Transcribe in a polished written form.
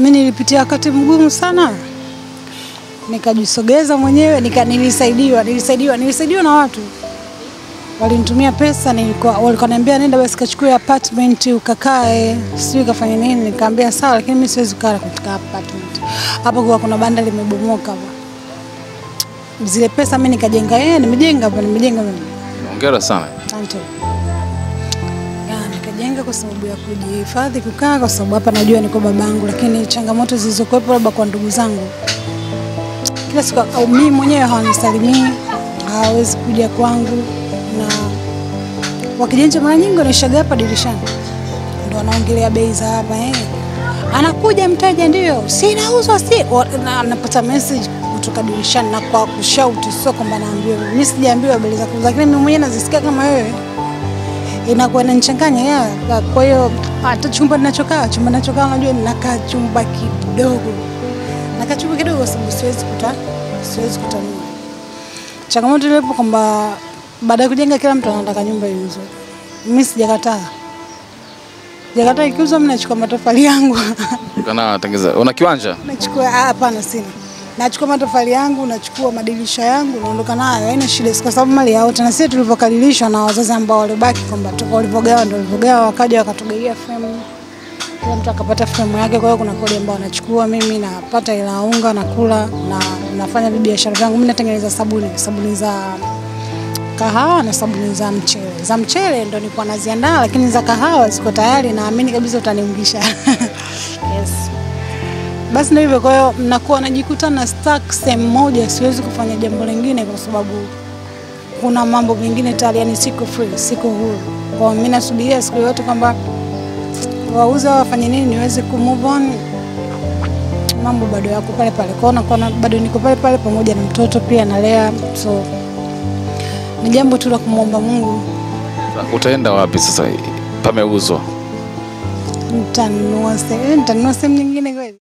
Mimi nilipitia wakati mgumu sana. Nikajisogeza mwenyewe, nilisaidiwa na watu. Walinitumia pesa, walikuwa wananiambia nenda basi kachukue apartment ukakae, sijui kafanye nini. Nikamwambia sawa, lakini mimi siwezi kukaa katika apartment. Hapo kwa kuna banda limebomoka hapa. Zile pesa mimi nikajenga, nimejenga hapa, nimejenga mimi. Hongera sana. Asante. Nikajenga kwa sababu ya kujihifadhi kukaa, kwa sababu hapa najua niko babangu, lakini changamoto zilizokuwepo labda kwa ndugu zangu. Kila siku au mimi mwenyewe hawanisalimii, hawawezi kuja kwangu, na wakijenja mara nyingi wanaishaga hapa dirishani. Ndio wanaongelea bei za hapa Anakuja mteja ndio, sinauzwa si napata message kutoka dirishani na kwa kushout, sio kwamba naambiwa. Mimi sijaambiwa bei za kuuza, lakini mimi mwenyewe nazisikia kama wewe. Inakuwa inanichanganya. Kwa hiyo hata chumba ninachokaa unajua ninakaa chumba kidogo. Nakaa chumba kidogo kwa sababu siwezi kutanua. Changamoto ile ipo kwamba baada ya kujenga kila mtu anataka nyumba iuzwe. Mimi sijakataa. Sijakataa ikiuzwa mimi nachukua matofali yangu. Kana natengeza. Una kiwanja? Nachukua, hapana sina. Nachukua matofali yangu, nachukua madirisha yangu, naondoka nayo. Haina shida kwa sababu mali yao tena sisi tulivyokalilishwa na wazazi ambao walibaki kwamba tulivogawa ndio walivogawa, wakaja wakatugaia frame. Kila mtu akapata frame yake. Kwa hiyo kuna kodi ambayo nachukua mimi, napata ila unga nakula na nafanya biashara zangu. Mimi natengeneza sabuni za kahawa na sabuni za mchele. Za mchele ndio nilikuwa naziandaa, lakini za kahawa ziko tayari, naamini kabisa utaniungisha. Yes. Basi ndio hivyo. Kwa hiyo mnakuwa najikuta na stuck sehemu moja, siwezi kufanya jambo lingine kwa sababu kuna mambo mengine tayari, yani siko free, siko huru. Kwa mimi nasubiria siku yote kwamba wauza wafanye nini niweze ku move on. Mambo bado yako pale pale. Kwa hiyo bado niko pale pale pamoja na mtoto pia nalea. So ni jambo tu la kumuomba Mungu. Utaenda wapi sasa pameuzwa? Nitanunua sehemu nyingine kweli.